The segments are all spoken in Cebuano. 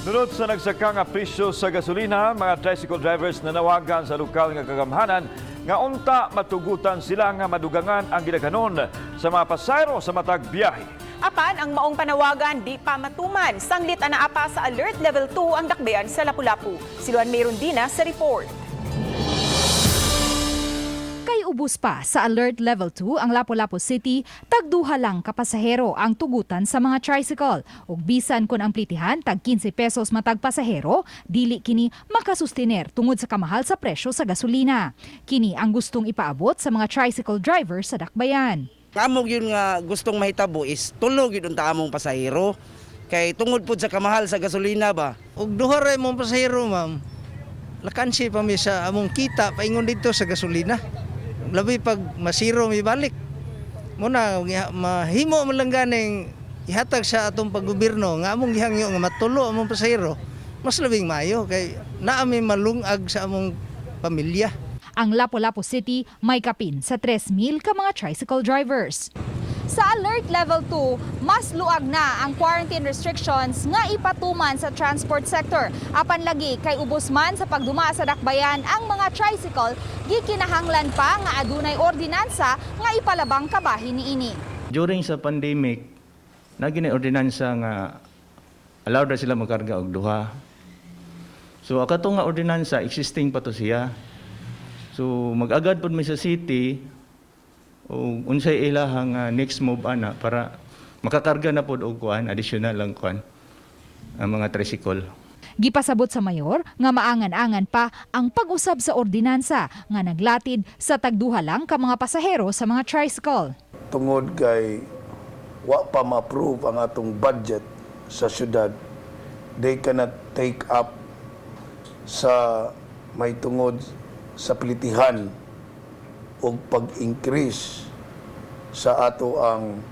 Nunot sa nagsaka nga presyo sa gasolina, mga tricycle drivers nanawagan sa lokal nga kagamhanan nga unta matugutan sila nga madugangan ang gidaghanon sa mga pasahero sa matag biyahe. Apan ang maong panawagan di pa matuman. Sanglit anaa pa sa Alert Level 2 ang dakbayan sa Lapu-Lapu. Si Luan Merondina sa report. Kay ubos pa sa Alert Level 2 ang Lapu-Lapu City, tagduha lang ka pasahero ang tugutan sa mga tricycle. Ug bisan kun ang plitihan tag 15 pesos matag pasahero, dili kini makasustiner tungod sa kamahal sa presyo sa gasolina. Kini ang gustong ipaabot sa mga tricycle driver sa dakbayan. Amo gyud nga gustong mahitabo is tulo gyud unta among pasahero kay tungod pud sa kamahal sa gasolina ba. Og duha ra imong pasahero, ma'am. Lakansi pa mi sa among kita paingon dito sa gasolina. Labi pag masiro mi balik. Muna mahimo man lang ganing ihatag sa atong paggobyerno nga among gihangyo nga matulo among pasahero. Mas labing maayo kay naa mi malungag sa among pamilya. Ang Lapu-Lapu City may kapin sa 3,000 ka mga tricycle drivers. Sa Alert Level 2, mas luag na ang quarantine restrictions nga ipatuman sa transport sector. Apan lagi kay ubos man sa pagduma sa dakbayan ang mga tricycle, gikinahanglan pa nga adunay ordinansa nga ipalabang kabahin niini. During sa pandemic, naa gyud ordinansa nga allowed ra sila magkarga og duha. So akato nga ordinansa, existing pa to siya. So mag-agad pud mi sa city og unsay ilahang next move ana para makakarga na pod og kuan, additional ang kuan, ang mga tricycle. Gipasabot sa mayor nga maangan-angan pa ang pag-usab sa ordinansa nga naglatid sa tagduha lang ka mga pasahero sa mga tricycle. Tungod kay wa pa ma-approve ang atong budget sa syudad, they cannot take up sa may tungod sa plitihan o pag-increase sa ato ang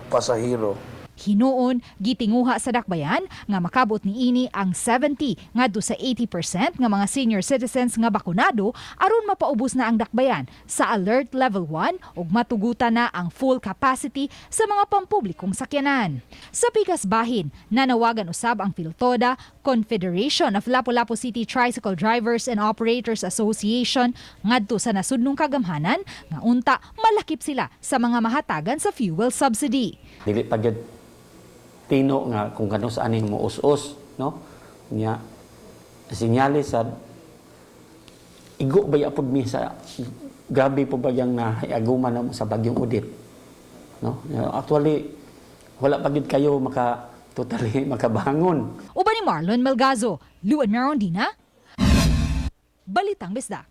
pasahero. Hinuon, gitinguha sa dakbayan nga makabot niini ang 70 ngadto sa 80% nga mga senior citizens nga bakunado aron mapaubos na ang dakbayan sa Alert Level 1 ug matugutan na ang full capacity sa mga pampublikong sakyanan. Sa pikas bahin, nanawagan usab ang Filtoda, Confederation of Lapu-Lapu City Tricycle Drivers and Operators Association, ngadto sa nasudnong kagamhanan nga unta malakip sila sa mga mahatagan sa fuel subsidy. Dili pa gyud tino nga kung kanus-a ni mo us-us, no? Nya sinyales sa igo baya pud mi sa grabe po bagyang na aguman na mo sa Bagyong Odette, no? Actually, wala pa gyud kayo maka totally makabangon. Uban ni Marlon Melgazo, Luan Merondina, Balitang Bisdak.